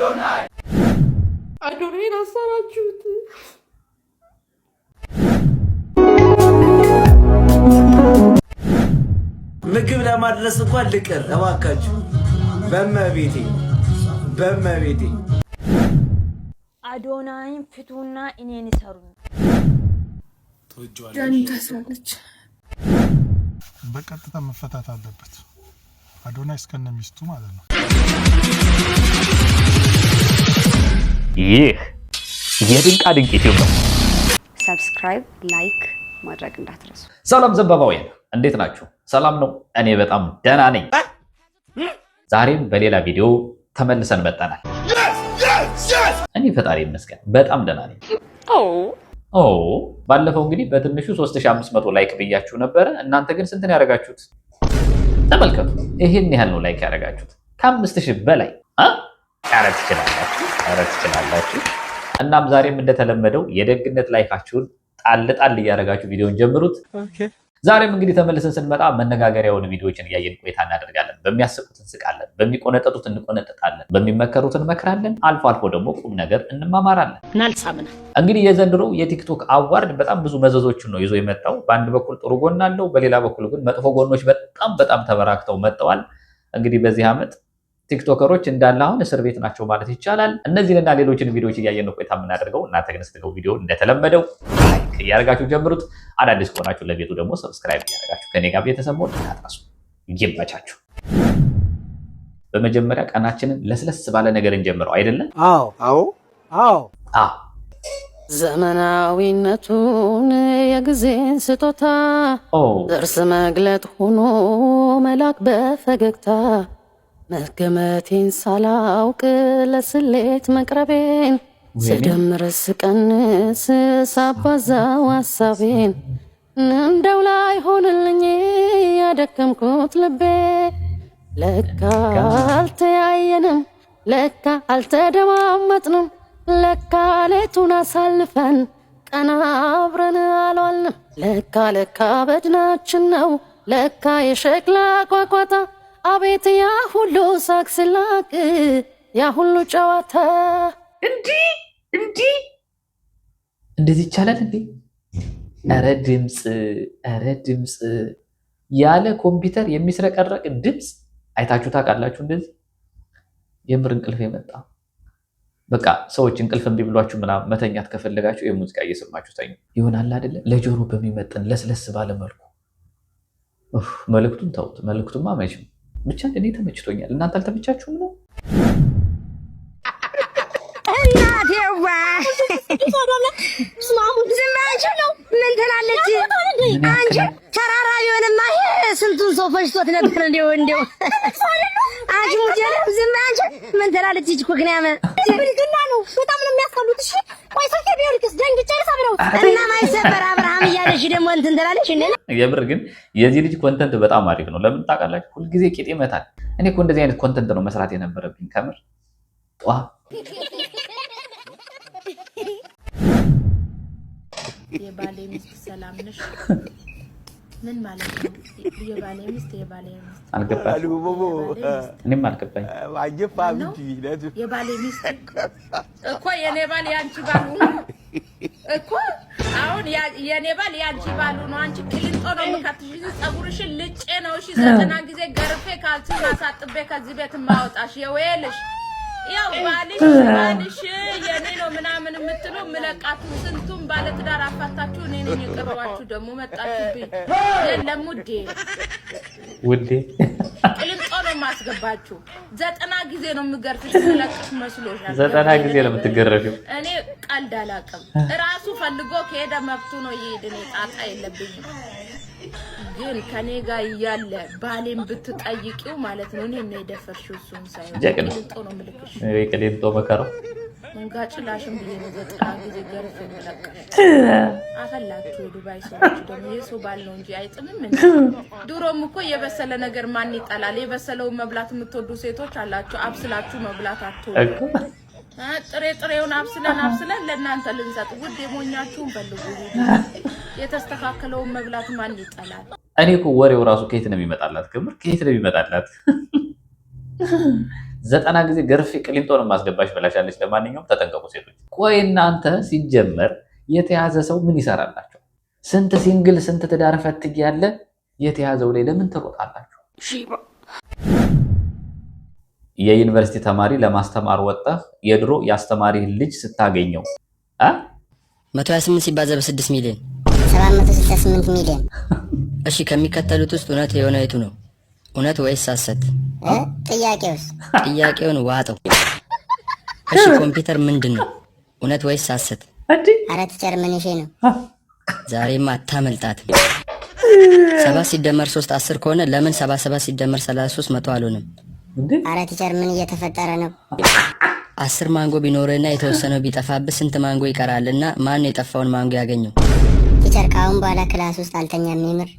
አዶናይን አሰራችሁት። ምግብ ለማድረስ እንኳን ልቅር እባካችሁ፣ በመቤቴ በመቤቴ። አዶናይን ፍቱና እኔን ይሰሩኝ። ዳኒ ታስራለች። በቀጥታ መፈታት አለበት። አዶናይ እስከነ ሚስቱ ማለት ነው። ይህ የድንቃ ድንቅ ዩቲዩብ ነው። Subscribe፣ like ማድረግ እንዳትረሱ። ሰላም ዘንባባውያን፣ እንዴት ናችሁ? ሰላም ነው? እኔ በጣም ደህና ነኝ። ዛሬም በሌላ ቪዲዮ ተመልሰን መጥተናል። እኔ ፈጣሪ ይመስገን በጣም ደህና ነኝ። ኦ ባለፈው እንግዲህ በትንሹ 3500 like ብያችሁ ነበረ። እናንተ ግን ስንት ነው ያደረጋችሁት? ተመልከቱ። ይሄን ያህል ነው like ያደረጋችሁት፣ ከ5000 በላይ አ ኧረ ትችላላችሁ፣ ኧረ ትችላላችሁ። እናም ዛሬም እንደተለመደው የደግነት like ኣችሁን ጣል ጣል እያደረጋችሁ ቪዲዮን ጀምሩት። ዛሬም እንግዲህ ተመልሰን ስንመጣ መነጋገሪያ የሆኑ ቪዲዮዎችን እያየን ቆይታ እናደርጋለን። በሚያስቁት እንስቃለን፣ በሚቆነጠጡት እንቆነጠጣለን፣ በሚመከሩት እንመክራለን። አልፎ አልፎ ደግሞ ቁም ነገር እንማማራለን። ናልሳምና እንግዲህ የዘንድሮ የቲክቶክ award በጣም ብዙ መዘዞችን ነው ይዞ የመጣው። በአንድ በኩል ጥሩ ጎን አለው፣ በሌላ በኩል ግን መጥፎ ጎኖች በጣም በጣም ተበራክተው መጥተዋል። እንግዲህ በዚህ ዓመት ቲክቶከሮች እንዳለ አሁን እስር ቤት ናቸው ማለት ይቻላል። እነዚህንና ሌሎችን ቪዲዮዎች እያየን ነው ቆይታ የምናደርገው። እናንተ ግን ስትገቡ ቪዲዮ እንደተለመደው like እያደረጋችሁ ጀምሩት። አዳዲስ ከሆናችሁ ለቤቱ ደግሞ subscribe እያደረጋችሁ ከኔ ጋር ቤተሰብ መሆን እንዳትረሱ። ይመቻችሁ። በመጀመሪያ ቀናችንን ለስለስ ባለ ነገር እንጀምረው አይደለም? አዎ አዎ አዎ። አዎ። ዘመናዊነቱን የጊዜን ስጦታ ጥርስ መግለጥ ሆኖ መላክ በፈገግታ መገመቴን ሳላውቅ ለስሌት መቅረቤን ስደምር ስቀንስ ሳባዛው ሀሳቤን እንደው ላይ ሆንልኝ ያደከምኩት ልቤ። ለካ አልተያየንም፣ ለካ አልተደማመጥንም፣ ለካ ሌቱን አሳልፈን ቀና አብረን አልዋልንም። ለካ ለካ በድናችን ነው ለካ የሸክላ ቋቋታ። አቤት ያ ሁሉ ሳቅ ስላቅ፣ ያ ሁሉ ጨዋታ። እንዲህ እንዲህ እንደዚህ ይቻላል እንዴ? ኧረ ድምፅ፣ ኧረ ድምፅ! ያለ ኮምፒውተር የሚስረቀረቅ ድምፅ አይታችሁ ታውቃላችሁ? እንደዚህ የምር እንቅልፍ የመጣ በቃ ሰዎች እንቅልፍ እምቢ ብሏችሁ ምናምን መተኛት ከፈለጋችሁ የሙዚቃ እየሰማችሁ ተኙ። ይሆናል አይደለ? ለጆሮ በሚመጥን ለስለስ ባለ መልኩ። መልእክቱን ተውት። መልእክቱማ መቼም ብቻ እኔ ተመችቶኛል። እናንተ አልተመቻችሁም ነው? እናቴዋ ዝም አንቺ ነው ምን ትላለች? አንቺ ተራራ ቢሆንማ ይሄ ስንቱን ሰው ፈጅቶት ነበር። እንደው እንደው አንቺ ሙጀለም ዝም አንቺ ምን ትላለች? እቺ ኩክንያመ ብልግና ነው። በጣም ነው የሚያስጠሉት። እሺ ቆይ ስልኬ ቢወድቅስ ደንግጬ ልሰብረው እና ማይሰበር አብርሃም እያለሽ ደግሞ እንትን ትላለች እንዴ? የምር ግን የዚህ ልጅ content በጣም አሪፍ ነው። ለምን ታውቃላችሁ? ሁልጊዜ ቂጥ ይመታል። እኔ እኮ እንደዚህ አይነት content ነው መስራት የነበረብኝ ከምር ጧ። የባሌ ሚስት ሰላም ነሽ? ምን ማለት ነው? የባሌ ሚስት የባሌ ሚስት አልገባኝም። እኔም አልገባኝ። ነው የባሌ ሚስት እኮ የኔ ባል ያንቺ ባል ሆኖ እኮ አሁን የኔ ባል ያንቺ ባል ሆኖ አንቺ ቅሊንጦ ነው የምከትሽ። ፀጉርሽን ልጬ ነው እሺ፣ 90 ጊዜ ገርፌ ካልሲውን አሳጥቤ ከዚህ ቤት የማወጣሽ የወይልሽ። ያው ባልሽ ባልሽ የኔ ነው ምናምን የምትሉ ምለቃችሁ ስንቱን ባለትዳር አፋታችሁ እኔ ነኝ የቀረዋችሁ። ደግሞ መጣችሁብኝ። የለም ውዴ ውዴ ቅልንጦ ነው የማስገባችሁ። 90 ጊዜ ነው የምገርፍሽ። ምለቅሽ መስሎሻል? 90 ጊዜ ነው የምትገረፊው። እኔ ቀልድ አላውቅም። እራሱ ፈልጎ ከሄደ መብቱ ነው ይሄድ። እኔ ጣጣ የለብኝም። ግን ከኔ ጋር እያለ ባሌን ብትጠይቂው ማለት ነው እኔ ነው የደፈርሽው እሱን ሳይሆን ቅልንጦ ነው የምልክሽ። ቅሊንጦ መከራው። መንጋጭላሽን ብዬ ነው 90 ጊዜ ገርፍ የምለቅሽ። አፈላችሁ የዱባይ ሰዎች ደግሞ የሰው ባል ነው እንጂ አይጥምም። እንዴ ድሮም እኮ የበሰለ ነገር ማን ይጠላል? የበሰለውን መብላት የምትወዱ ሴቶች አላችሁ። አብስላችሁ መብላት አትወዱ። ጥሬ ጥሬውን አብስለን አብስለን ለእናንተ ልንሰጥ ውድ የሞኛችሁን ፈልጉ። የተስተካከለውን መብላት ማን ይጠላል? እኔ እኮ ወሬው ራሱ ከየት ነው የሚመጣላት? ክምር ከየት ነው የሚመጣላት? 90 ጊዜ ገርፌ ቅሊንጦ ነው ማስገባሽ ብላሻለች። ለማንኛውም ተጠንቀቁ ሴቶች። ቆይ እናንተ ሲጀመር የተያዘ ሰው ምን ይሰራላቸው? ስንት single ስንት ትዳር ፈትግ ያለ የተያዘው ላይ ለምን ትሮጣላችሁ? የዩኒቨርሲቲ ተማሪ ለማስተማር ወጣህ፣ የድሮ የአስተማሪህን ልጅ ስታገኘው አ 128 ሲባዛ በ6 ሚሊዮን? 768 ሚሊዮን። እሺ፣ ከሚከተሉት ውስጥ እውነት የሆነ የቱ ነው? እውነት ወይስ ሐሰት? ጥያቄውስ? ጥያቄውን ዋጠው። እሺ፣ ኮምፒውተር ምንድን ነው? እውነት ወይስ ሐሰት? አረ teacher፣ ምንሼ ነው? ዛሬማ አታመልጣትም። 7 ሲደመር 3 10 ከሆነ ለምን 77 ሲደመር 33 100 አልሆንም? አረ teacher፣ ምን እየተፈጠረ ነው? 10 ማንጎ ቢኖርህና የተወሰነው ቢጠፋብህ ስንት ማንጎ ይቀራል? እና ማን ነው የጠፋውን ማንጎ ያገኘው? Teacher፣ ከአሁን በኋላ class ውስጥ አልተኛም የምር።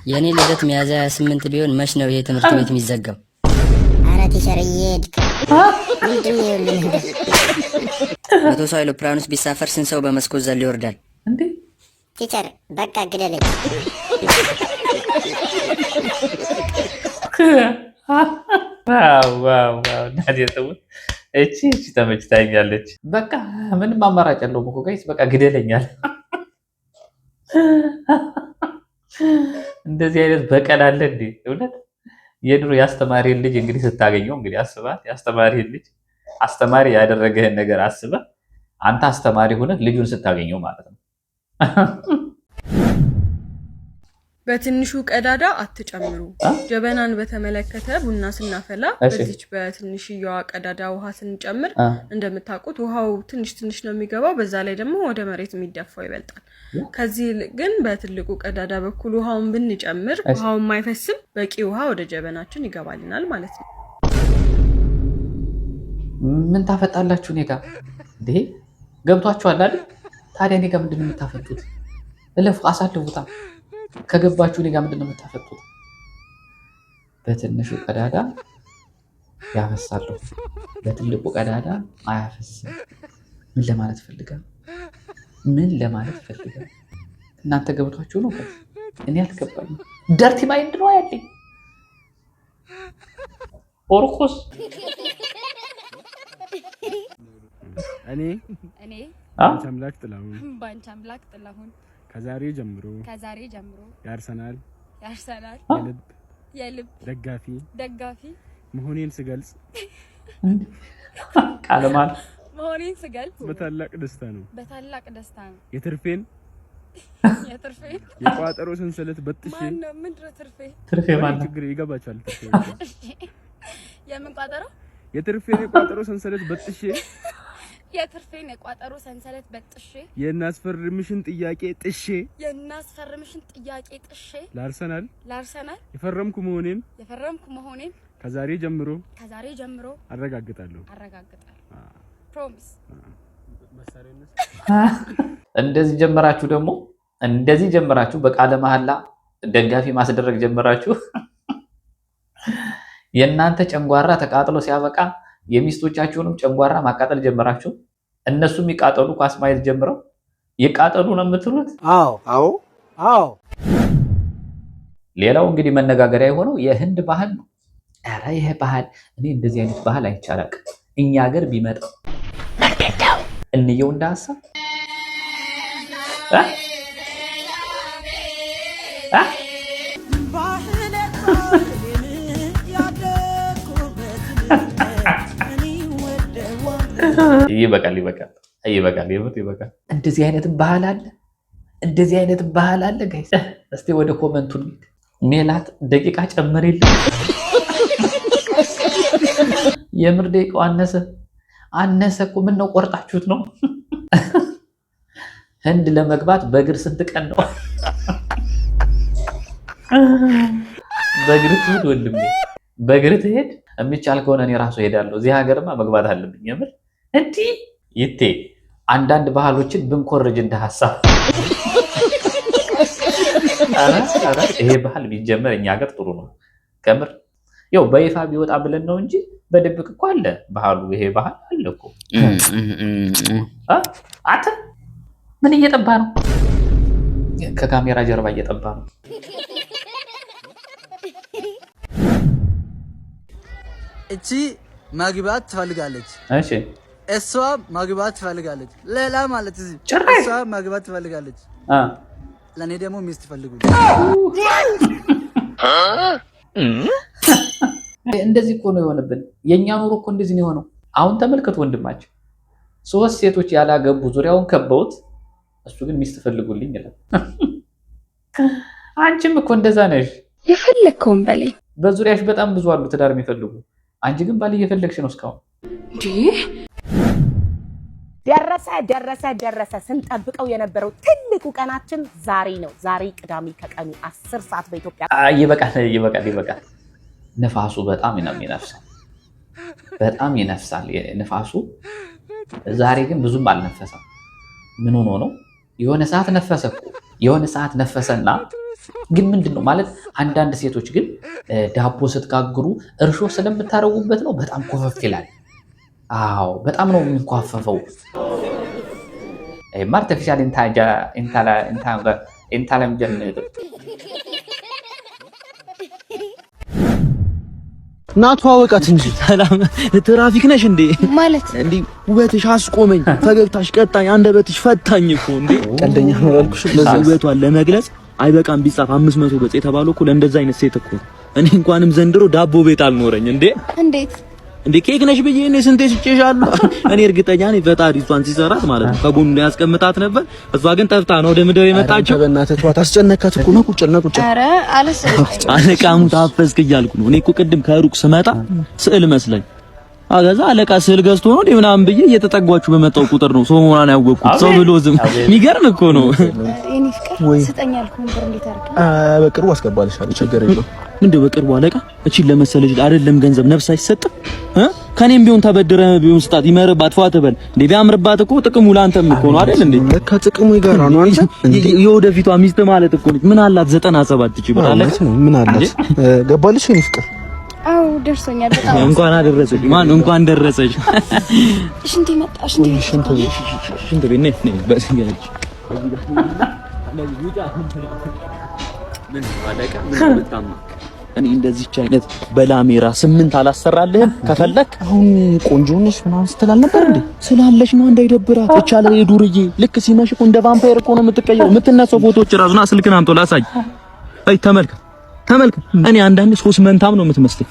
የእኔ ልደት ሚያዝያ 28 ቢሆን መች ነው ይሄ ትምህርት ቤት የሚዘጋው? አረ teacher፣ እየሄድክ ምንድን ነው የሁሉ ነገር? 100 ሰው አይሮፕላን ውስጥ ቢሳፈር ስንት ሰው በመስኮት ዘሎ ይወርዳል? Teacher፣ በቃ ግደለኝ። Wow wow wow! እናቴ ትሙት፣ እቺ ተመችታኛለች። በቃ ምንም አማራጭ የለውም እኮ guys፣ በቃ ግደለኛል። እንደዚህ አይነት በቀል አለ እንዴ? እውነት የድሮ የአስተማሪህን ልጅ እንግዲህ ስታገኘው እንግዲህ አስባት። የአስተማሪህን ልጅ፣ አስተማሪ ያደረገህን ነገር አስበህ አንተ አስተማሪ ሆነህ ልጁን ስታገኘው ማለት ነው። በትንሹ ቀዳዳ አትጨምሩ። ጀበናን በተመለከተ ቡና ስናፈላ በዚች በትንሽየዋ ቀዳዳ ውሃ ስንጨምር እንደምታውቁት ውሃው ትንሽ ትንሽ ነው የሚገባው። በዛ ላይ ደግሞ ወደ መሬት የሚደፋው ይበልጣል። ከዚህ ይልቅ ግን በትልቁ ቀዳዳ በኩል ውሃውን ብንጨምር ውሃውን አይፈስም፣ በቂ ውሃ ወደ ጀበናችን ይገባልናል ማለት ነው። ምን ታፈጣላችሁ እኔ ጋ እንዴ? ገብቷችኋል አይደል? ታዲያ እኔ ጋ ምንድን ነው የምታፈጡት? እለፉ፣ አሳልፉታ። ከገባችሁ እኔ ጋ ምንድን ነው የምታፈጡት? በትንሹ ቀዳዳ ያፈሳለሁ፣ በትልቁ ቀዳዳ አያፈስም። ምን ለማለት ፈልጋ? ምን ለማለት ፈልጋ? እናንተ ገብቷችሁ ነው? እኔ አልገባኝም። Dirty mind ነው ያለኝ። ኦርኮስ። እኔ እኔ ባንቺ አምላክ ጥላሁን ባንቺ አምላክ ጥላሁን ከዛሬ ጀምሮ ከዛሬ ጀምሮ የአርሰናል የአርሰናል የልብ የልብ ደጋፊ ደጋፊ መሆኔን ስገልጽ ቃለ መሃላ መሆኔን ስገልጽ በታላቅ ደስታ ነው። በታላቅ ደስታ ነው። የትርፌን የትርፌን የቋጠሮ ሰንሰለት በጥሼ ማነው? ምንድን ነው ትርፌ? ትርፌ ማነው? ችግር ይገባቸዋል። ትርፌ። የምን ቋጠሮ? የትርፌን የቋጠሮ ሰንሰለት በጥሼ የትርፌን የቋጠሮ ሰንሰለት በጥሼ የእናስፈርምሽን ጥያቄ ጥሼ የእናስፈርምሽን ጥያቄ ጥሼ ለአርሰናል ለአርሰናል የፈረምኩ መሆኔን የፈረምኩ መሆኔን ከዛሬ ጀምሮ ከዛሬ ጀምሮ አረጋግጣለሁ። አረጋግጣለሁ። Promise። እንደዚህ ጀመራችሁ፣ ደግሞ እንደዚህ ጀመራችሁ፣ በቃለ መሐላ ደጋፊ ማስደረግ ጀመራችሁ። የእናንተ ጨንጓራ ተቃጥሎ ሲያበቃ የሚስቶቻችሁንም ጨንጓራ ማቃጠል ጀመራችሁ። እነሱ የሚቃጠሉ ኳስ ማየት ጀምረው ይቃጠሉ ነው የምትሉት? አዎ አዎ አዎ። ሌላው እንግዲህ መነጋገሪያ የሆነው የህንድ ባህል ነው። ኧረ ይሄ ባህል፣ እኔ እንደዚህ አይነት ባህል አይቼ አላቅም። እኛ ሀገር ቢመጣ እንየው እንደ ሀሳብ እ? እ? ይበቃል፣ ይበቃል፣ ይበቃል፣ የምር ይበቃል። እንደዚህ አይነት ባህል አለ፣ እንደዚህ አይነት ባህል አለ። Guys፣ እስቲ ወደ comment ኡ እንሂድ። ሜላት ደቂቃ ጨምሪልን። የምር ደቂቃው አነሰ፣ አነሰ እኮ። ምን ነው፣ ቆርጣችሁት ነው? ህንድ ለመግባት በእግር ስንት ቀን ነው? በእግር ትሄድ ወንድሜ፣ በእግር ትሄድ። የሚቻል ከሆነ እኔ ራሱ ሄዳለሁ። እዚህ ሀገርማ መግባት አለብኝ። የምር እንዲህ ይቴ አንዳንድ ባህሎችን ብንኮርጅ እንደ ሀሳብ። ኧረ ኧረ ይሄ ባህል ቢጀመር እኛ ሀገር ጥሩ ነው። ከምር ያው በይፋ ቢወጣ ብለን ነው እንጂ በድብቅ እኮ አለ ባህሉ። ይሄ ባህል አለ እኮ። አ? አንተ ምን እየጠባ ነው? ከካሜራ ጀርባ እየጠባ ነው። እቺ ማግባት ትፈልጋለች። እሺ እሷ ማግባት ትፈልጋለች። ሌላ ማለት እዚህ እሷ ማግባት ትፈልጋለች። ለእኔ ደግሞ ሚስት ፈልጉ። እንደዚህ እኮ ነው የሆነብን። የእኛ ኑሮ እኮ እንደዚህ ነው የሆነው። አሁን ተመልከቱ ወንድማችን፣ 3 ሴቶች ያላገቡ ዙሪያውን ከበውት፣ እሱ ግን ሚስት ፈልጉልኝ ይላል። አንቺም እኮ እንደዛ ነሽ። የፈለግከውን በለኝ። በዙሪያሽ በጣም ብዙ አሉ ትዳር የሚፈልጉ፣ አንቺ ግን ባል እየፈለግሽ ነው እስካሁን። ደረሰ ደረሰ ደረሰ። ስንጠብቀው የነበረው ትልቁ ቀናችን ዛሬ ነው። ዛሬ ቅዳሜ ከቀኑ 10 ሰዓት በኢትዮጵያ ይበቃል፣ ይበቃል፣ ይበቃል። ንፋሱ በጣም ነው የሚነፍሰው፣ በጣም ይነፍሳል ንፋሱ። ዛሬ ግን ብዙም አልነፈሰም። ምን ሆኖ ነው? የሆነ ሰዓት ነፈሰ እኮ የሆነ ሰዓት ነፈሰና ግን ምንድን ነው ማለት፣ አንዳንድ ሴቶች ግን ዳቦ ስትጋግሩ እርሾ ስለምታደርጉበት ነው በጣም ኮፈፍ ይላል። አዎ በጣም ነው የሚንኳፈፈው። Artificial intelligence ና ተዋወቃት እንጂ። ሰላም ትራፊክ ነሽ እንዴ? ማለት እንዴ ውበትሽ አስቆመኝ፣ ፈገግታሽ ቀጣኝ፣ አንደበትሽ ፈታኝ እኮ እንዴ። ቀልደኛ ነው ያልኩሽ። ለዚህ ውበቷን ለመግለጽ አይበቃም ቢጻፍ 500 ገጽ የተባለው እኮ ለእንደዛ አይነት ሴት እኮ። እኔ እንኳንም ዘንድሮ ዳቦ ቤት አልኖረኝ እንዴ። እንዴት እንዴ ኬክ ነሽ ብዬ እኔ ስንቴ ስጬሻለሁ። እኔ እርግጠኛ ነኝ ፈጣሪ እሷን ሲሰራት ማለት ነው ከጎኑ ላይ ያስቀምጣት ነበር። እሷ ግን ጠፍታ ነው ወደ ምድር የመጣችው። በእናትህ ተዋት፣ አስጨነካት እኮ ነው። ቁጭ ቁጭ። ኧረ አለቃሙ ታፈስክ እያልኩ ነው። እኔ እኮ ቅድም ከሩቅ ስመጣ ስዕል መስለኝ አገዛ አለቃ ስዕል ገዝቶ ነው እንዴ ምናምን ብዬ እየተጠጓችሁ በመጣው ቁጥር ነው ሰው መሆኗን ያወቅኩት። ሰው ብሎ ዝም የሚገርም እኮ ነው። የኔ ፍቅር ስጠኝ ያልኩህን ብር እንዴት አደረግህ? በቅርቡ አስገባልሻለሁ፣ ችግር የለውም። ምንድነው በቅርቡ አለቃ? እቺን ለመሰለች አይደለም ገንዘብ ነፍስ አይሰጥም እ ከኔም ቢሆን ተበድረ ቢሆን ስጣት፣ ይመርባት፣ ፏ ትበል እንዴ። ቢያምርባት እኮ ጥቅሙ ላንተም እኮ ነው አይደል እንዴ? ለካ ጥቅሙ ይጋራ ነው። አንተ የወደፊቷ ሚስት ማለት እኮ ነች። ምን አላት 97 እቺ ብር አለቃ ምን አላት? ገባልሽ የኔ ፍቅር? አዎ ደርሶኛል። በጣም እንኳን አደረሰሽ። ማን እንኳን ደረሰሽ። ሽንት መጣ። ሽንት ቤት ሽንት ቤት ነይ ነይ። በስጋች ምን አለቃ ምን በጣም እኔ እንደዚች አይነት በላሜራ 8 አላሰራልህም። ከፈለክ አሁን ቆንጆ ነሽ ምናምን ስትል አልነበር እንዴ? ስላለሽ ነው እንዳይደብራት። እቻለ የዱርዬ ልክ ሲመሽ እኮ እንደ ቫምፓየር እኮ ነው የምትቀየረው። የምትነሳው ፎቶዎች ራሱና ስልክን አምጦ ላሳይ። አይ ተመልከት ተመልከት። እኔ አንዳንዴ 3 መንታም ነው የምትመስለኝ።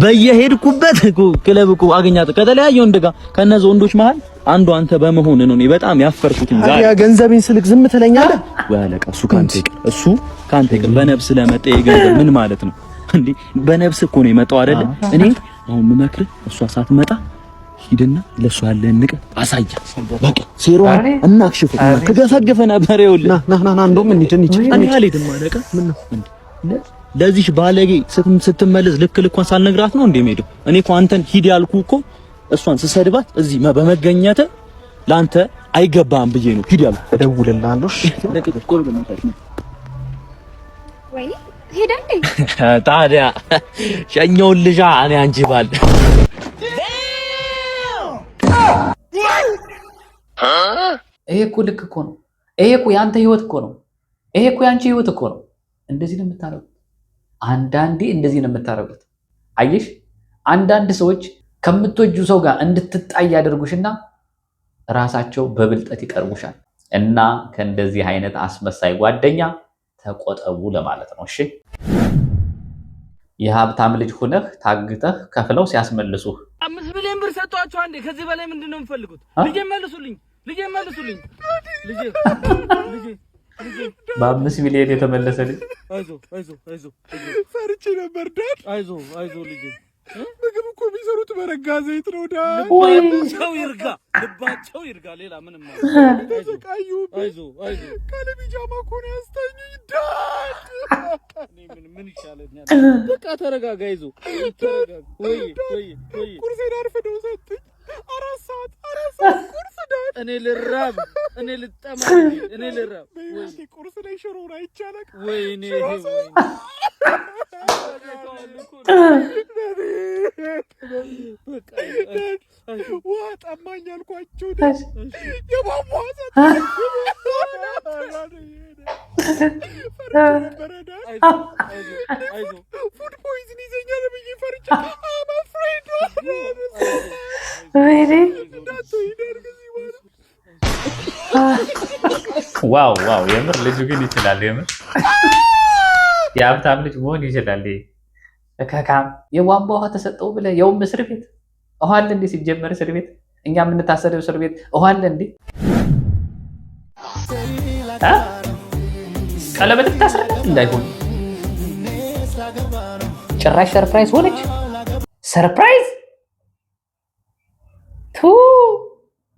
በየሄድኩበት እኮ ክለብ እኮ አገኛት ከተለያየ ወንድ ጋር። ከነዚህ ወንዶች መሃል አንዱ አንተ በመሆን ነው እኔ በጣም ያፈርኩት። ዛሬ ያ ገንዘቤን ስልክ ዝም ትለኛለህ ወይ አለቃ? እሱ ካንተ ይቅር፣ እሱ ካንተ ይቅር። በነፍስ ለመጣ የገንዘብ ምን ማለት ነው እንዴ? በነፍስ እኮ ነው የመጣው አይደለ? እኔ አሁን የምመክርህ እሷ ሳትመጣ ሂድና ለእሷ ያለህን ንቀት አሳያት። በቃ ሴሯን እናክሽፈው። ትገፈግፈህ ነበር። ይኸውልህ ና ና ና፣ እንደውም እንሂድ እንሂድ። እኔ አልሄድም አለቃ። ምን ነው ለዚህ ባለጌ ስትመለስ ልክ ልኳን ሳልነግራት ነው እንዴ የምሄደው? እኔ እኮ አንተን ሂድ ያልኩህ እኮ እሷን ስሰድባት እዚህ በመገኘት ላንተ አይገባም ብዬ ነው ሂድ ያልኩህ። እደውልልሃለሁ። ወይኔ ሄደ እንዴ? ታዲያ ሸኘሁልሻ። እኔ አንቺ ባል ይሄ እኮ ልክ እኮ ነው። ይሄ እኮ የአንተ ህይወት እኮ ነው። ይሄ እኮ የአንቺ ህይወት እኮ ነው። እንደዚህ ነው የምታደርጉት። አንዳንዴ እንደዚህ ነው የምታደርጉት። አየሽ፣ አንዳንድ ሰዎች ከምትወጁ ሰው ጋር እንድትጣይ ያደርጉሽና ራሳቸው በብልጠት ይቀርቡሻል። እና ከእንደዚህ አይነት አስመሳይ ጓደኛ ተቆጠቡ ለማለት ነው። እሺ፣ የሀብታም ልጅ ሁነህ ታግተህ ከፍለው ሲያስመልሱህ 5 ሚሊዮን ብር ሰጧቸው። አንዴ ከዚህ በላይ ምንድን ነው የምፈልጉት? ልጄ መልሱልኝ፣ ልጄ መልሱልኝ፣ ልጄ ልጄ በ5 ሚሊዮን የተመለሰ ልጅ። አይዞ አይዞ አይዞ፣ ፈርቼ ነበር dad። አይዞ አይዞ ልጄ፣ ምግብ እኮ የሚሰሩት በረጋ ዘይት ነው dad። ልባቸው ይርጋ፣ ልባቸው ይርጋ። ሌላ ምንም ተሰቃዩ። አይዞ አይዞ፣ ካለ ቢጃማ እኮ ነው ያስተኙኝ dad። ምን ይሻለኛል? በቃ ተረጋጋ፣ አይዞ ተረጋጋ። ወይ ወይ ወይ፣ ቁርሴን አርፍደው ሰጡኝ። 4 ሰዓት 4 ሰዓት ቁርስ dad። እኔ ልራብ፣ እኔ ልጠማ፣ እኔ ልራብ። ቁርስ ላይ ሽሮ አይቻልም። ወይኔ፣ ውሃ ጠማኝ አልኳቸው። የቧንቧ ፈርቼ ነበረ። Food poison ይዘኛል ብዬ ፈርቼ፣ I'm afraid። ወይኔ! እንዳትሆኝ ከዚህ በኋላ። Wow, wow! የምር ልጁ ግን ይችላል። የምር የሀብታም ልጅ መሆን ይችላል። ይሄ እከካም የቧንቧ ውሃ ተሰጠው ብለህ፣ የውም እስር ቤት ውሃ አለ እንዴ? ሲጀመር እስር ቤት፣ እኛ የምንታሰረው እስር ቤት ውሃ አለ እንዴ? እ? ቀለበት ልታስርለት እንዳይሆን። ጭራሽ surprise ሆነች። Surprise ቱ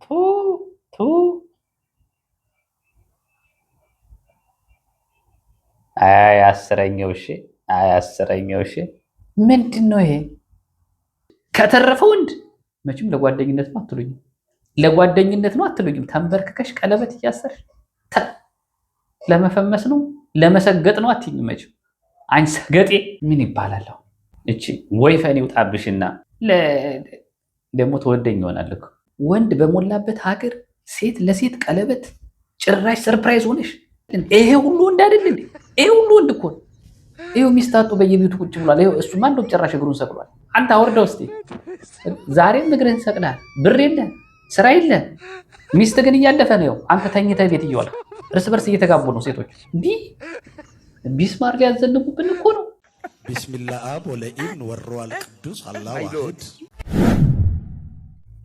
ቱ ቱ። አይ አስረኛው፣ እሺ፣ አይ አስረኛው፣ እሺ፣ ምንድን ነው ይሄ? ከተረፈ ወንድ መቼም ለጓደኝነት ነው አትሉኝም፣ ለጓደኝነት ነው አትሉኝም። ተንበርክከሽ ቀለበት እያሰርሽ ለመፈመስ ነው ለመሰገጥ ነው አትይኝም መቼም። አንቺ ሰገጤ ምን ይባላል አሁን? እቺ ወይፈን ይውጣብሽና ደግሞ ተወደኝ ይሆናል እኮ። ወንድ በሞላበት ሀገር ሴት ለሴት ቀለበት፣ ጭራሽ surprise ሆነሽ። ይሄ ሁሉ ወንድ አይደል እንዴ? ይሄ ሁሉ ወንድ እኮ ነው። ይሄው ሚስት አጡ በየቤቱ ቁጭ ብሏል። ይሄው እሱማ እንደውም ጭራሽ እግሩን ሰቅሏል። አንተ አውርደው እስቲ። ዛሬም እግርህን ሰቅለሃል። ብር የለ፣ ስራ የለ፣ ሚስት ግን እያለፈ ነው። ይኸው አንተ ተኝተህ ቤት እየዋልክ እርስ በርስ እየተጋቡ ነው ሴቶች። እንዲህ ቢስማር ሊያዘንቡብን እኮ ነው። ቢስሚላህ አብ ወለኢብን ወሩህ ቅዱስ አላህ ዋሂድ።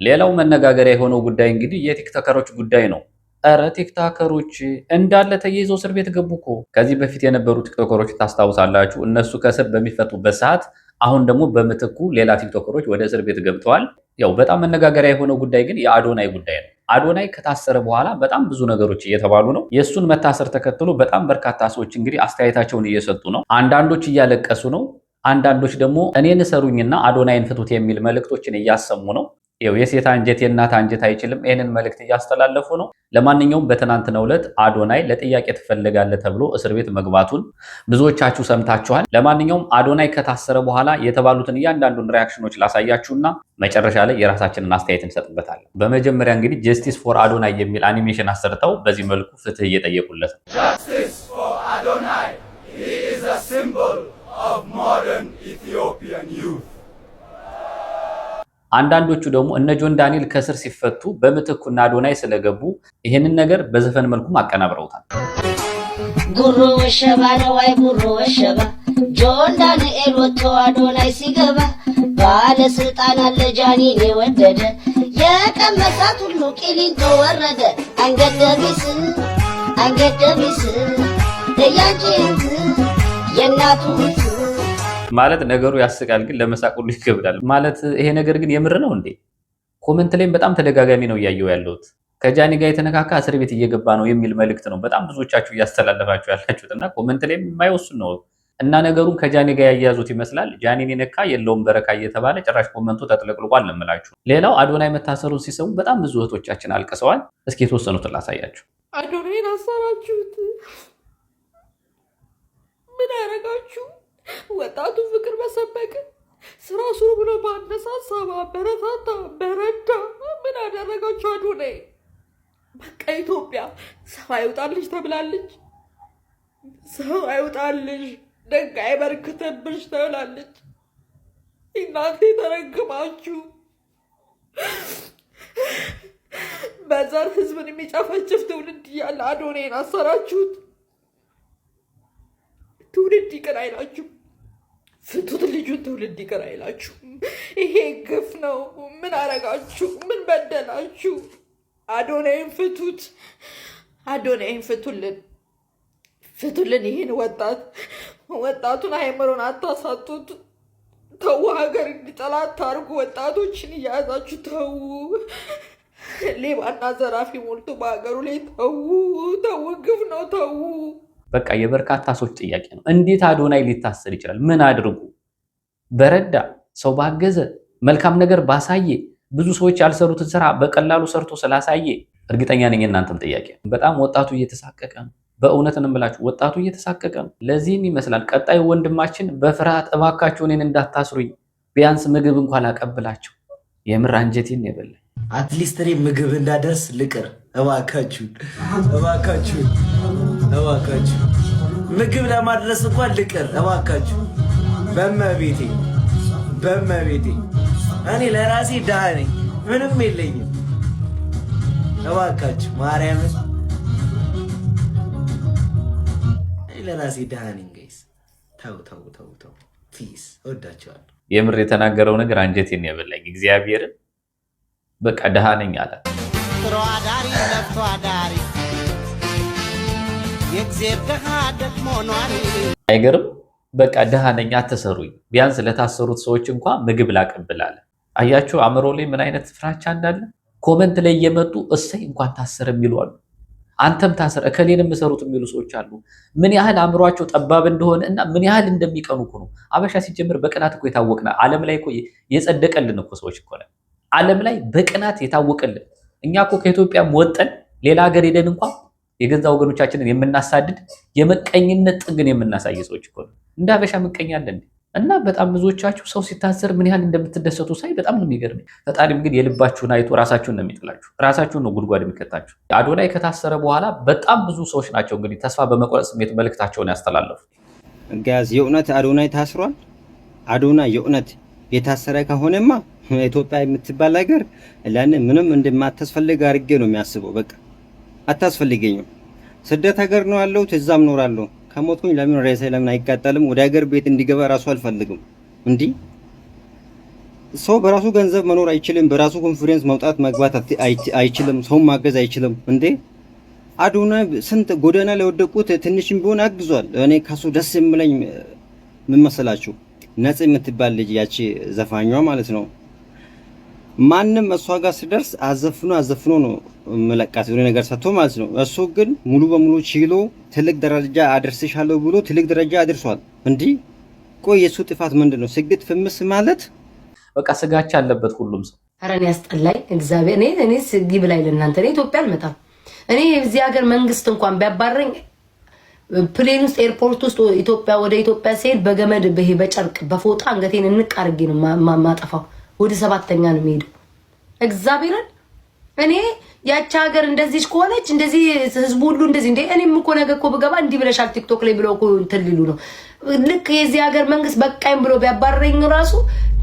ሌላው መነጋገሪያ የሆነው ጉዳይ እንግዲህ የቲክቶከሮች ጉዳይ ነው። ኧረ ቲክቶከሮች እንዳለ ተያይዘው እስር ቤት ገቡ እኮ። ከዚህ በፊት የነበሩ ቲክቶከሮች ታስታውሳላችሁ። እነሱ ከእስር በሚፈቱበት ሰዓት አሁን ደግሞ በምትኩ ሌላ ቲክቶከሮች ወደ እስር ቤት ገብተዋል። ያው በጣም መነጋገሪያ የሆነው ጉዳይ ግን የአዶናይ ጉዳይ ነው። አዶናይ ከታሰረ በኋላ በጣም ብዙ ነገሮች እየተባሉ ነው። የእሱን መታሰር ተከትሎ በጣም በርካታ ሰዎች እንግዲህ አስተያየታቸውን እየሰጡ ነው። አንዳንዶች እያለቀሱ ነው። አንዳንዶች ደግሞ እኔን እሰሩኝና አዶናይን ፍቱት የሚል መልእክቶችን እያሰሙ ነው። ይኸው የሴት አንጀት የእናት አንጀት አይችልም። ይህንን መልእክት እያስተላለፉ ነው። ለማንኛውም በትናንትናው ዕለት አዶናይ ለጥያቄ ትፈልጋለህ ተብሎ እስር ቤት መግባቱን ብዙዎቻችሁ ሰምታችኋል። ለማንኛውም አዶናይ ከታሰረ በኋላ የተባሉትን እያንዳንዱን reaction ኖች ላሳያችሁና መጨረሻ ላይ የራሳችንን አስተያየት እንሰጥበታለን። በመጀመሪያ እንግዲህ "Justice for አዶናይ" የሚል አኒሜሽን አሰርተው በዚህ መልኩ ፍትህ እየጠየቁለት ነው። Justice for Adonai. He is a symbol of modern Ethiopian youth. አንዳንዶቹ ደግሞ እነ ጆን ዳንኤል ከእስር ሲፈቱ በምትኩ እነ አዶናይ ስለገቡ ይህንን ነገር በዘፈን መልኩም አቀናብረውታል። ጉሮ ወሸባ ነው፣ አይ ጉሮ ወሸባ፣ ጆን ዳንኤል ወጥቶ አዶናይ ሲገባ፣ ባለስልጣን አለ ጃኒን የወደደ፣ የቀመሳት ሁሉ ቂሊንጦ ወረደ። አንገት ደቢስ፣ አንገት ደቢስ፣ እያንቺ የእናቱ ማለት ነገሩ ያስቃል፣ ግን ለመሳቅ ሁሉ ይከብዳል። ማለት ይሄ ነገር ግን የምር ነው እንዴ? Comment ላይም በጣም ተደጋጋሚ ነው እያየው ያለሁት። ከጃኒ ጋር የተነካካ እስር ቤት እየገባ ነው የሚል መልእክት ነው በጣም ብዙዎቻችሁ እያስተላለፋችሁ ያላችሁት እና comment ላይም የማየው እሱን ነው። እና ነገሩን ከጃኒ ጋር ያያያዙት ይመስላል። ጃኒን የነካ የለውም በረካ እየተባለ ጭራሽ comment ኡ ተጥለቅልቋል ነው የምላችሁ። ሌላው አዶናይ መታሰሩን ሲሰሙ በጣም ብዙ እህቶቻችን አልቅሰዋል። እስኪ የተወሰኑትን ላሳያችሁ። አዶናይን አሰራችሁት። ምን አረጋችሁ? ወጣቱ ፍቅር በሰበከ፣ ስራ ስሩ ብሎ ባነሳሳ፣ ባበረታታ፣ በረዳ፣ ምን አደረጋችሁ? አዶናይ በቃ ኢትዮጵያ ሰው አይውጣልሽ ተብላለች። ሰው አይውጣልሽ፣ ደግ አይበርክትብሽ ተብላለች። እናንተ የተረግማችሁ፣ በዘር ህዝብን የሚጨፈጭፍ ትውልድ እያለ አዶናይን አሰራችሁት። ትውልድ ይቅር አይላችሁ። ፍቱት ልጁን፣ ትውልድ ይቅር አይላችሁ። ይሄ ግፍ ነው። ምን አረጋችሁ? ምን በደላችሁ? አዶናይን ፍቱት። አዶናይን ፍቱልን፣ ፍቱልን። ይህን ወጣት፣ ወጣቱን አይምሮን አታሳጡት። ተዉ፣ ሀገር እንዲጠላ አታርጉ። ወጣቶችን እያያዛችሁ ተዉ። ሌባና ዘራፊ ሞልቶ በሀገሩ ላይ፣ ተዉ፣ ተዉ፣ ግፍ ነው። ተዉ። በቃ የበርካታ ሰዎች ጥያቄ ነው። እንዴት አዶናይ ሊታሰር ይችላል? ምን አድርጉ? በረዳ፣ ሰው ባገዘ፣ መልካም ነገር ባሳየ፣ ብዙ ሰዎች ያልሰሩትን ስራ በቀላሉ ሰርቶ ስላሳየ እርግጠኛ ነኝ እናንተም ጥያቄ። በጣም ወጣቱ እየተሳቀቀ ነው። በእውነት ነው የምላችሁ ወጣቱ እየተሳቀቀ ነው። ለዚህም ይመስላል ቀጣዩ ወንድማችን በፍርሃት እባካችሁ እኔን እንዳታስሩኝ ቢያንስ ምግብ እንኳን ላቀብላቸው። የምር አንጀቴን የበላኝ። At least እኔ ምግብ እንዳደርስ ልቅር። እባካችሁን፣ እባካችሁን፣ እባካችሁ ምግብ ለማድረስ እንኳን ልቅር። እባካችሁ በመቤቴ፣ በመቤቴ፣ እኔ ለራሴ ድሃ ነኝ፣ ምንም የለኝም። እባካችሁ ማርያምን፣ እኔ ለራሴ ድሃ ነኝ። Guys፣ ተው ተው ተው ተው፣ please፣ እወዳችኋለሁ። የምር የተናገረው ነገር አንጀቴን የበላኝ። እግዚአብሔርን በቃ ድሃ ነኝ አለ። ጥሮ አዳሪ ለፍቶ አዳሪ የእግዜር ድሃ ደግሞ ኗሪ። አይገርም? በቃ ድሃ ነኝ አትሰሩኝ፣ ቢያንስ ለታሰሩት ሰዎች እንኳ ምግብ ላቀብል አለ። አያችሁ አእምሮ ላይ ምን አይነት ፍራቻ እንዳለ። Comment ላይ እየመጡ እሰይ እንኳን ታሰረ የሚሉ አሉ። አንተም ታሰር እከሌንም እሰሩት የሚሉ ሰዎች አሉ። ምን ያህል አእምሯቸው ጠባብ እንደሆነ እና ምን ያህል እንደሚቀኑ እኮ ነው። አበሻ ሲጀምር በቅናት እኮ የታወቅነ ዓለም ላይ እኮ የጸደቀልን እኮ ሰዎች እኮ ነን። ዓለም ላይ በቅናት የታወቀልን እኛ እኮ ከኢትዮጵያም ወጠን ሌላ ሀገር ሄደን እንኳ የገዛ ወገኖቻችንን የምናሳድድ የምቀኝነት ጥግን የምናሳይ ሰዎች እኮ ነን። እንደ አበሻ ምቀኛ አለ እንዴ? እና በጣም ብዙዎቻችሁ ሰው ሲታሰር ምን ያህል እንደምትደሰቱ ሳይ በጣም ነው የሚገርመኝ። ፈጣሪም ግን የልባችሁን አይቶ ራሳችሁን ነው የሚጥላችሁ፣ ራሳችሁን ነው ጉድጓድ የሚከታችሁ። አዶናይ ከታሰረ በኋላ በጣም ብዙ ሰዎች ናቸው እንግዲህ ተስፋ በመቁረጥ ስሜት መልእክታቸውን ያስተላለፉ። Guys፣ የእውነት አዶናይ ታስሯል? አዶናይ የእውነት የታሰረ ከሆነማ ኢትዮጵያ የምትባል ሀገር ለእኔ ምንም እንደማታስፈልግ አድርጌ ነው የሚያስበው። በቃ አታስፈልገኝም። ስደት ሀገር ነው ያለሁት፣ እዛም እኖራለሁ። ከሞትኩኝ ለምን ሬሳዬ ለምን አይቃጠልም? ወደ ሀገር ቤት እንዲገባ ራሱ አልፈልግም። እንዲህ ሰው በራሱ ገንዘብ መኖር አይችልም። በራሱ confidence መውጣት መግባት አይችልም። ሰው ማገዝ አይችልም። እንዴ አዶናይ ስንት ጎዳና ለወደቁት ትንሽም ቢሆን አግዟል። እኔ ከሱ ደስ የሚለኝ ምን መሰላችሁ? ነጽ የምትባል ልጅ፣ ያቺ ዘፋኟ ማለት ነው። ማንም እሷ ጋር ሲደርስ አዘፍኖ አዘፍኖ ነው መለቃት የሆነ ነገር ሰጥቶ ማለት ነው። እሱ ግን ሙሉ በሙሉ ችሎ ትልቅ ደረጃ አደርስሻለሁ ብሎ ትልቅ ደረጃ አድርሷል። እንዲህ ቆይ የእሱ ጥፋት ምንድን ነው? ስግጥ ፍምስ ማለት በቃ ስጋቻ አለበት ሁሉም ሰው። ኧረ እኔ ያስጠላኝ እግዚአብሔር። እኔ ይብላኝ ለእናንተ። እኔ ኢትዮጵያ አልመጣም። እኔ እዚህ ሀገር መንግስት እንኳን ቢያባረኝ plane ውስጥ airport ውስጥ ኢትዮጵያ ወደ ኢትዮጵያ ሲሄድ በገመድ ይሄ በጨርቅ በፎጣ አንገቴን እንቅ አድርጌ ነው ማጠፋው። ወደ ሰባተኛ ነው የሚሄደው። እግዚአብሔርን እኔ ያቺ ሀገር እንደዚህ ከሆነች እንደዚህ ህዝቡ ሁሉ እንደዚህ እንዴ፣ እኔም እኮ ነገ እኮ ብገባ እንዲህ ብለሻል ቲክቶክ ላይ ብለው እኮ እንትን ሊሉ ነው። ልክ የዚህ ሀገር መንግስት በቃኝ ብሎ ቢያባረኝ ራሱ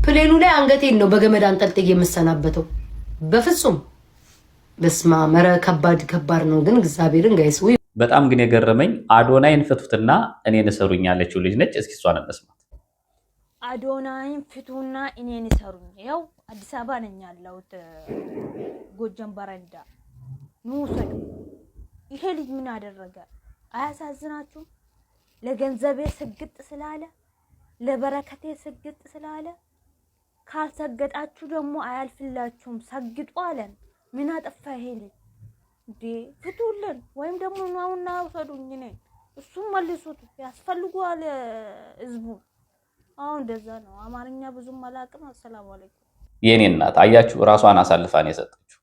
plane ኑ ላይ አንገቴን ነው በገመድ አንጠልጥዬ የምሰናበተው። በፍጹም በስመ አብ። ኧረ ከባድ ከባድ ነው ግን እግዚአብሔርን guys። በጣም ግን የገረመኝ አዶናይን ፍቱትና እኔን እሰሩኝ ያለችው ልጅ ነች። እስኪ እሷን እንስማት። አዶናይን ፍቱና እኔን እሰሩኝ። ያው አዲስ አበባ ነኝ ያለሁት፣ ጎጃም በረንዳ ኑ ውሰዱ። ይሄ ልጅ ምን አደረገ? አያሳዝናችሁም? ለገንዘቤ ስግጥ ስላለ፣ ለበረከቴ ስግጥ ስላለ፣ ካልሰገጣችሁ ደግሞ አያልፍላችሁም። ሰግጡ አለን። ምን አጠፋ ይሄ ልጅ እንዴ? ፍቱልን ወይም ደግሞ ናውና ውሰዱኝ። እኔን እሱም መልሱት፣ ያስፈልገዋል ህዝቡ። አሁን እንደዛ ነው። አማርኛ ብዙም አላውቅም። አሰላሙ አለይኩም። የኔ እናት አያችሁ፣ ራሷን አሳልፋ ነው የሰጠችው።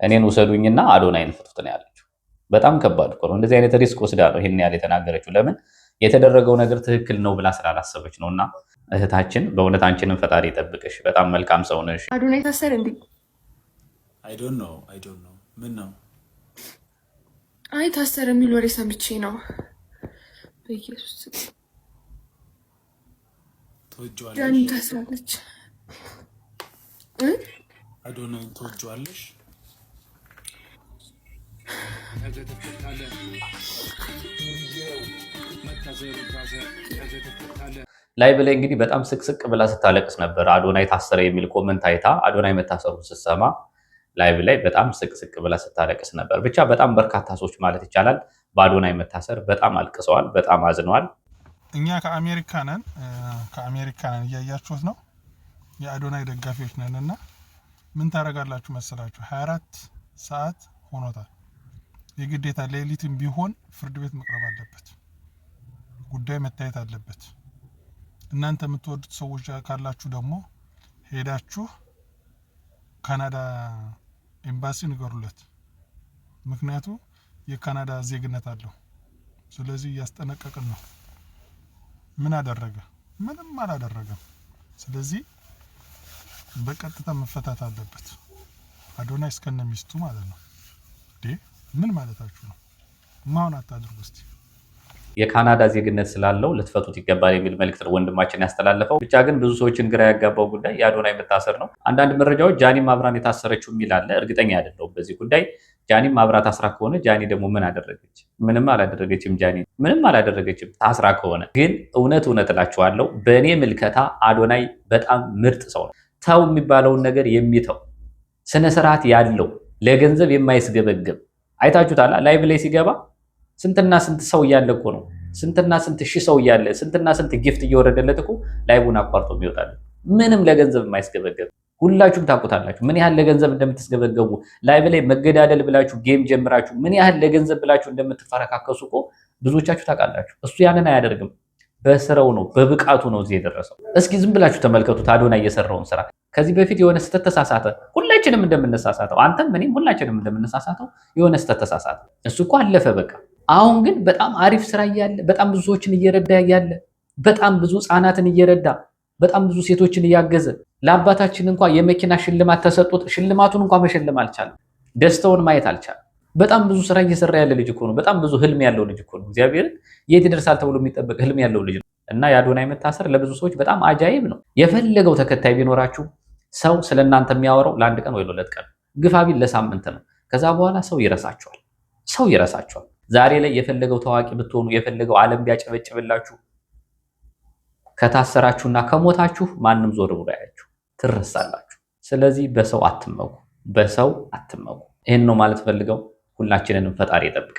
እኔን ውሰዱኝና አዶናይን ፍቱት ነው ያለችው። በጣም ከባድ እኮ ነው። እንደዚህ አይነት risk ወስዳ ነው ይሄን ያህል የተናገረችው። ለምን የተደረገው ነገር ትክክል ነው ብላ ስላላሰበች ነው። እና እህታችን በእውነት አንቺንም ፈጣሪ ይጠብቅሽ። በጣም መልካም ሰው ነሽ። አዶናይ ታሰረ እንዴ? I don't know, I don't know። ምን ነው? አይ ታሰረ የሚል ወሬ ሰምቼ ነው። በኢየሱስ ትወጂዋለሽ? ዳኒ ታስራለች። አዶናይን ትወጂዋለሽ? ላይ በላይ እንግዲህ በጣም ስቅስቅ ብላ ስታለቅስ ነበር። አዶናይ ታሰረ የሚል comment አይታ አዶናይ መታሰሩን ስትሰማ live ላይ በጣም ስቅስቅ ብላ ስታለቅስ ነበር። ብቻ በጣም በርካታ ሰዎች ማለት ይቻላል በአዶናይ መታሰር በጣም አልቅሰዋል፣ በጣም አዝነዋል። እኛ ከአሜሪካ ነን፣ ከአሜሪካ ነን። እያያችሁት ነው። የአዶናይ ደጋፊዎች ነን እና ምን ታደርጋላችሁ መሰላችሁ? 24 ሰዓት ሆኖታል። የግዴታ ሌሊትም ቢሆን ፍርድ ቤት መቅረብ አለበት። ጉዳይ መታየት አለበት። እናንተ የምትወዱት ሰዎች ካላችሁ ደግሞ ሄዳችሁ ካናዳ ኤምባሲ ንገሩለት። ምክንያቱ የካናዳ ዜግነት አለው። ስለዚህ እያስጠነቀቅን ነው። ምን አደረገ? ምንም አላደረገም። ስለዚህ በቀጥታ መፈታት አለበት። አዶናይ እስከነ ሚስቱ ማለት ነው። ምን ማለታችሁ ነው? ማሁን አታድርጉ እስቲ። የካናዳ ዜግነት ስላለው ልትፈቱት ይገባል የሚል መልእክት ነው ወንድማችን ያስተላለፈው። ብቻ ግን ብዙ ሰዎችን ግራ ያጋባው ጉዳይ የአዶናይ መታሰር ነው። አንዳንድ መረጃዎች ጃኒም አብራን የታሰረችው የሚል አለ። እርግጠኛ አይደለሁም በዚህ ጉዳይ። ጃኒም አብራ ታስራ ከሆነ ጃኒ ደግሞ ምን አደረገች? ምንም አላደረገችም። ጃኒ ምንም አላደረገችም ታስራ ከሆነ ግን እውነት እውነት እላችኋለሁ በእኔ ምልከታ አዶናይ በጣም ምርጥ ሰው ነው። ተው የሚባለውን ነገር የሚተው፣ ስነ ስርዓት ያለው፣ ለገንዘብ የማይስገበገብ። አይታችሁታል። Live ላይ ሲገባ ስንትና ስንት ሰው እያለ እኮ ነው። ስንትና ስንት ሺህ ሰው እያለ፣ ስንትና ስንት gift እየወረደለት እኮ live ኡን አቋርጦ የሚወጣል። ምንም ለገንዘብ የማይስገበገብ። ሁላችሁም ታውቁታላችሁ፣ ምን ያህል ለገንዘብ እንደምትስገበገቡ። Live ላይ መገዳደል ብላችሁ game ጀምራችሁ ምን ያህል ለገንዘብ ብላችሁ እንደምትፈረካከሱ እኮ ብዙዎቻችሁ ታውቃላችሁ። እሱ ያንን አያደርግም። በስራው ነው፣ በብቃቱ ነው እዚህ የደረሰው። እስኪ ዝም ብላችሁ ተመልከቱት አዶናይ የሰራውን ስራ። ከዚህ በፊት የሆነ ስህተት ተሳሳተ። ሁላችንም እንደምንሳሳተው፣ አንተም እኔም ሁላችንም እንደምንሳሳተው የሆነ ስህተት ተሳሳተ። እሱ እኮ አለፈ በቃ። አሁን ግን በጣም አሪፍ ስራ እያለ፣ በጣም ብዙ ሰዎችን እየረዳ እያለ፣ በጣም ብዙ ህፃናትን እየረዳ፣ በጣም ብዙ ሴቶችን እያገዘ፣ ለአባታችን እንኳ የመኪና ሽልማት ተሰጥቶት ሽልማቱን እንኳ መሸለም አልቻለም። ደስታውን ማየት አልቻለም። በጣም ብዙ ስራ እየሰራ ያለ ልጅ እኮ ነው። በጣም ብዙ ህልም ያለው ልጅ እኮ ነው። እግዚአብሔርን የት ይደርሳል ተብሎ የሚጠበቅ ህልም ያለው ልጅ ነው። እና የአዶናይ መታሰር ለብዙ ሰዎች በጣም አጃይብ ነው። የፈለገው ተከታይ ቢኖራችሁ ሰው ስለ እናንተ የሚያወራው ለአንድ ቀን ወይ ለሁለት ቀን፣ ግፋ ቢል ለሳምንት ነው። ከዛ በኋላ ሰው ይረሳችኋል። ሰው ይረሳችኋል። ዛሬ ላይ የፈለገው ታዋቂ ብትሆኑ፣ የፈለገው ዓለም ቢያጨበጭብላችሁ፣ ከታሰራችሁና ከሞታችሁ ማንም ዞር ብሎ አያችሁ፣ ትረሳላችሁ። ስለዚህ በሰው አትመኩ፣ በሰው አትመኩ። ይህን ነው ማለት ፈልገው። ሁላችንንም ፈጣሪ ይጠብቅ።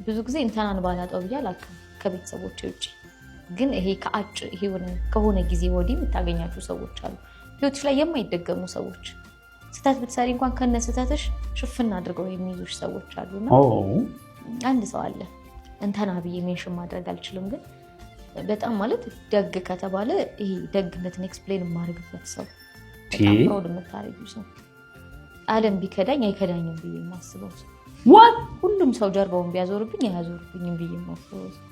ብዙ ጊዜ እንትናን ባላጠው ብዬ አላውቅም ከቤተሰቦች ውጭ። ግን ይሄ ከአጭ ይሄ ከሆነ ጊዜ ወዲህ የምታገኛቸው ሰዎች አሉ፣ ህይወትሽ ላይ የማይደገሙ ሰዎች። ስህተት ብትሰሪ እንኳን ከነ ስህተትሽ ሽፍን አድርገው የሚይዙሽ ሰዎች አሉና አንድ ሰው አለ፣ እንተና ብዬ mention ማድረግ አልችልም፣ ግን በጣም ማለት ደግ ከተባለ ይሄ ደግነትን explain የማደርግበት ሰው፣ በጣም proud የምታደርጊው ሰው፣ ዓለም ቢከዳኝ አይከዳኝም ብዬ የማስበው ሰው፣ ሁሉም ሰው ጀርባውን ቢያዞርብኝ አያዞርብኝም ብዬ የማስበው ሰው፣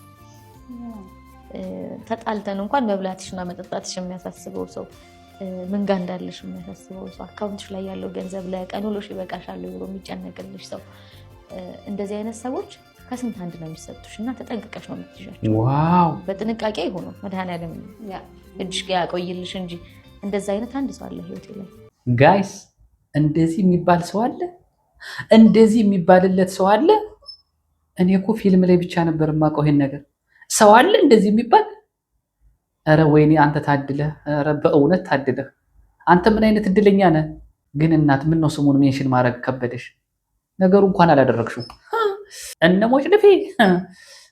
ተጣልተን እንኳን መብላትሽና መጠጣትሽ የሚያሳስበው ሰው፣ ምን ጋ እንዳለሽ የሚያሳስበው ሰው፣ account ሽ ላይ ያለው ገንዘብ ለቀን ውሎሽ ይበቃሻል ብሎ የሚጨነቅልሽ ሰው፣ እንደዚህ አይነት ሰዎች ከስንት አንድ ነው የሚሰጡሽ እና ተጠንቅቀሽ ነው የምትይዣቸው። በጥንቃቄ አይሆኑም፣ መድኃኒዓለም እጅሽ ጋ ያቆይልሽ እንጂ እንደዚ አይነት አንድ ሰው አለ ህይወቴ ላይ። Guys፣ እንደዚህ የሚባል ሰው አለ? እንደዚህ የሚባልለት ሰው አለ? እኔ እኮ ፊልም ላይ ብቻ ነበር የማውቀው ይሄን ነገር። ሰው አለ እንደዚህ የሚባል? ኧረ ወይኔ አንተ ታድለህ! ኧረ በእውነት ታድለህ! አንተ ምን አይነት እድለኛ ነህ! ግን እናት ምን ነው ስሙን mention ማድረግ ከበደሽ? ነገሩ እንኳን አላደረግሽው።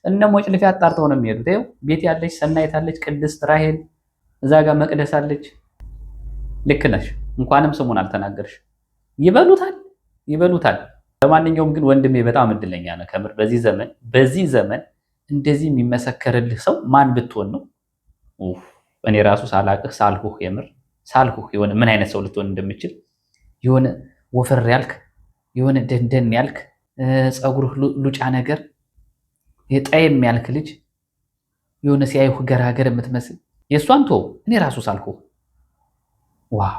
እነ ሞጭልፌ አጣርተው ነው የሚሄዱት። ይኸው ቤት ያለች፣ ሰናይት አለች፣ ቅድስት፣ ራሄል፣ እዛ ጋር መቅደስ አለች። ልክ ነሽ። እንኳንም ስሙን አልተናገርሽ። ይበሉታል፣ ይበሉታል። ለማንኛውም ግን ወንድሜ በጣም እድለኛ ነህ። ከምር በዚህ ዘመን እንደዚህ የሚመሰከርልህ ሰው ማን ብትሆን ነው? እኔ ራሱ ሳላቅህ ሳልኩህ፣ የምር ሳልኩህ፣ የሆነ ምን አይነት ሰው ልትሆን እንደምችል፣ የሆነ ወፈር ያልክ፣ የሆነ ደንደን ያልክ፣ ፀጉርህ ሉጫ ነገር፣ ጠየም ያልክ ልጅ፣ የሆነ ሲያዩህ ገራገር የምትመስል፣ የእሷን ቶ እኔ ራሱ ሳልኩህ፣ wow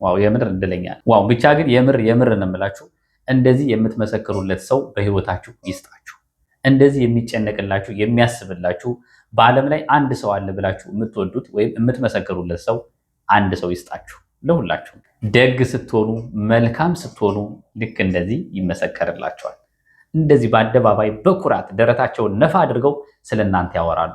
wow፣ የምር እድለኛ፣ wow። ብቻ ግን የምር የምር ነው የምላችሁ እንደዚህ የምትመሰክሩለት ሰው በህይወታችሁ ይስጣችሁ። እንደዚህ የሚጨነቅላችሁ፣ የሚያስብላችሁ፣ በዓለም ላይ አንድ ሰው አለ ብላችሁ የምትወዱት ወይም የምትመሰክሩለት ሰው አንድ ሰው ይስጣችሁ። ለሁላችሁ ደግ ስትሆኑ፣ መልካም ስትሆኑ ልክ እንደዚህ ይመሰከርላችኋል። እንደዚህ በአደባባይ በኩራት ደረታቸውን ነፋ አድርገው ስለ እናንተ ያወራሉ።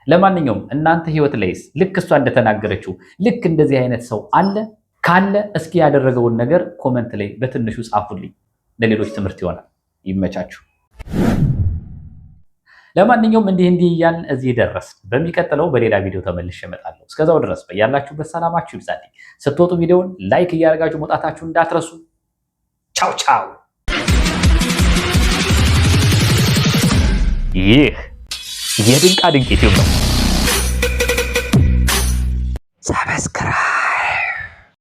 ለማንኛውም እናንተ ህይወት ላይስ ልክ እሷ እንደተናገረችው ልክ እንደዚህ አይነት ሰው አለ? ካለ እስኪ ያደረገውን ነገር comment ላይ በትንሹ ጻፉልኝ። ለሌሎች ትምህርት ይሆናል። ይመቻችሁ። ለማንኛውም እንዲህ እንዲህ እያልን እዚህ ደረስን። በሚቀጥለው በሌላ ቪዲዮ ተመልሼ እመጣለሁ። እስከዛው ድረስ በያላችሁበት ሰላማችሁ ይብዛልኝ። ስትወጡ ቪዲዮውን like እያደረጋችሁ መውጣታችሁ እንዳትረሱ። ቻው ቻው። ይህ የድንቃ ድንቅ ዩቲዩብ ነው። Subscribe.